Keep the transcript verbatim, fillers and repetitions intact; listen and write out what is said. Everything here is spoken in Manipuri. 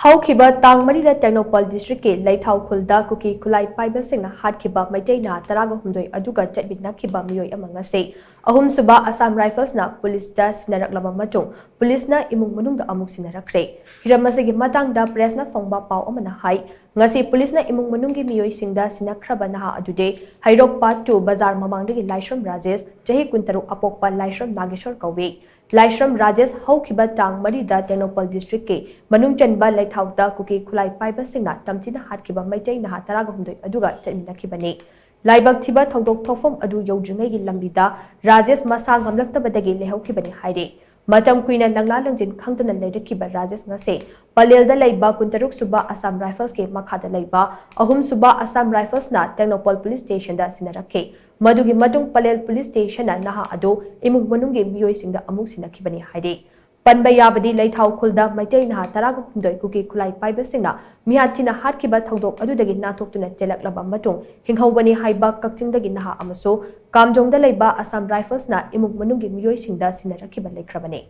ꯍꯧꯈꯤꯕ ꯇꯥꯡ ꯃꯔꯤꯗ ꯇꯦꯡꯅꯧꯄꯜ ꯗꯤꯁꯇ꯭ꯔꯤꯛꯀꯤ ꯂꯩꯊꯥꯎ ꯈꯨꯜꯗ ꯀꯨꯀꯤ ꯈꯨꯠꯂꯥꯏ ꯄꯥꯏꯕꯁꯤꯡꯅ ꯍꯥꯠꯈꯤꯕ ꯃꯩꯇꯩ ꯅꯍꯥ ꯇꯔꯥꯒ ꯍꯨꯝꯗꯣꯏ ꯑꯗꯨꯒ ꯆꯠꯃꯤꯟꯅꯈꯤꯕ ꯃꯤꯑꯣꯏ ꯑꯃ ꯉꯁꯤ ꯑꯍꯨꯝꯁꯨꯕ ꯑꯁꯥꯝ ꯔꯥꯏꯐꯜꯁꯅ ꯄꯨꯂꯤꯁꯇ ꯁꯤꯟꯅꯔꯛꯂꯕ ꯃꯇꯨꯡ ꯄꯨꯂꯤꯁꯅ ꯏꯃꯨꯡ ꯃꯅꯨꯡꯗ ꯑꯃꯨꯛ ꯁꯤꯟꯅꯔꯛꯈ꯭ꯔꯦ꯫ ꯍꯤꯔꯝ ꯑꯁꯤꯒꯤ ꯃꯇꯥꯡꯗ ꯄ꯭ꯔꯦꯁꯅ ꯐꯣꯡꯕ ꯄꯥꯎ ꯑꯃꯅ ꯍꯥꯏ, ꯉꯁꯤ ꯄꯨꯂꯤꯁꯅ ꯏꯃꯨꯡ ꯃꯅꯨꯡꯒꯤ ꯃꯤꯑꯣꯏꯁꯤꯡꯗ ꯁꯤꯟꯅꯈ꯭ꯔꯕ ꯅꯍꯥ ꯑꯗꯨꯗꯤ ꯍꯩꯔꯣꯛ ꯄꯥꯠ ꯇꯨ ꯕꯖꯥꯔ ꯃꯃꯥꯡꯗꯒꯤ ꯂꯥꯏꯁ꯭ꯔꯝ ꯔꯥꯖꯦꯁ, ꯆꯍꯤ ꯀꯨꯟꯇꯔꯨꯛ, ꯑꯄꯣꯛꯄ ꯂꯥꯏꯁ꯭ꯔꯝ ꯅꯥꯒꯦꯁꯣꯔ ꯀꯧꯏ꯫ ꯂꯥꯏꯁ꯭ꯔꯝ ꯔꯥꯖꯦꯁ ꯍꯧꯈꯤꯕ ꯇꯥꯡ ꯃꯔꯤꯗ ꯇꯦꯡꯅꯧꯄꯜ ꯗꯤꯁꯇ꯭ꯔꯤꯛꯀꯤ ꯃꯅꯨꯡ ꯆꯟꯕ ꯂꯩꯊꯥꯎꯗ ꯀꯨꯀꯤ ꯈꯨꯠꯂꯥꯏ ꯄꯥꯏꯕꯁꯤꯡꯅ ꯇꯝꯊꯤꯅ ꯍꯥꯠꯈꯤꯕ ꯃꯩꯇꯩ ꯅꯍꯥ ꯇꯔꯥꯒ ꯍꯨꯝꯗꯣꯏ ꯑꯗꯨꯒ ꯆꯠꯃꯤꯟꯅꯈꯤꯕꯅꯤ꯫ ꯂꯥꯏꯕꯛ ꯊꯤꯕ ꯊꯧꯗꯣꯛ ꯊꯣꯛꯐꯝ ꯑꯗꯨ ꯌꯧꯗ꯭ꯔꯤꯉꯩꯒꯤ ꯂꯝꯕꯤꯗ ꯔꯥꯖꯦꯁ ꯃꯁꯥ ꯉꯝꯂꯛꯇꯕꯗꯒꯤ ꯂꯩꯍꯧꯈꯤꯕꯅꯤ ꯍꯥꯏꯔꯤ꯫ ꯃꯇꯝ ꯀꯨꯏꯅ ꯂꯪꯂꯥ ꯂꯪꯖꯤꯟ ꯈꯪꯗꯅ ꯂꯩꯔꯛꯈꯤꯕ ꯔꯥꯖꯦꯁ ꯉꯁꯤ ꯄꯂꯦꯜꯗ ꯂꯩꯕ ꯀꯨꯟꯇꯔꯨꯛ ꯁꯨꯕ ꯑꯁꯥꯝ ꯔꯥꯏꯐꯜꯁꯀꯤ ꯃꯈꯥꯗ ꯂꯩꯕ ꯑꯍꯨꯝ ꯁꯨꯕ ꯑꯁꯥꯝ ꯔꯥꯏꯐꯜꯁꯅ ꯇꯦꯡꯅꯧꯄꯜ ꯄꯨꯂꯤꯁ ꯁ꯭ꯇꯦꯁꯟꯗ ꯁꯤꯟꯅꯔꯛꯈꯤ꯫ ꯃꯗꯨꯒꯤ ꯃꯇꯨꯡ ꯄꯂꯦꯜ ꯄꯨꯂꯤꯁ ꯁ꯭ꯇꯦꯁꯟꯅ ꯅꯍꯥ ꯑꯗꯨ ꯏꯃꯨꯡ ꯃꯅꯨꯡꯒꯤ ꯃꯤꯑꯣꯏꯁꯤꯡꯗ ꯑꯃꯨꯛ ꯁꯤꯟꯅꯈꯤꯕꯅꯤ ꯍꯥꯏꯔꯤ꯫ ꯄꯟꯕ ꯌꯥꯕꯗꯤ, ꯂꯩꯊꯥꯎ ꯈꯨꯜꯗ ꯃꯩꯇꯩ ꯅꯍꯥ ꯇꯔꯥꯒ ꯍꯨꯝꯗꯣꯏ ꯀꯨꯀꯤ ꯈꯨꯠꯂꯥꯏ ꯄꯥꯏꯕꯁꯤꯡꯅ ꯃꯤꯍꯥꯠ ꯊꯤꯅ ꯍꯥꯠꯈꯤꯕ ꯊꯧꯗꯣꯛ ꯑꯗꯨꯗꯒꯤ ꯅꯥꯟꯊꯣꯛꯇꯨꯅ ꯆꯦꯜꯂꯛꯂꯕ ꯃꯇꯨꯡ ꯍꯤꯡꯍꯧꯕꯅꯤ ꯍꯥꯏꯕ ꯀꯛꯆꯤꯡꯗꯒꯤ ꯅꯍꯥ ꯑꯃꯁꯨ ꯀꯥꯝꯖꯣꯡꯗ ꯂꯩꯕ ꯑꯁꯥꯝ ꯔꯥꯏꯐꯜꯁꯅ ꯏꯃꯨꯡ ꯃꯅꯨꯡꯒꯤ ꯃꯤꯑꯣꯏꯁꯤꯡꯗ ꯁꯤꯟꯅꯔꯛꯈꯤꯕ ꯂꯩꯈ꯭ꯔꯕꯅꯤ꯫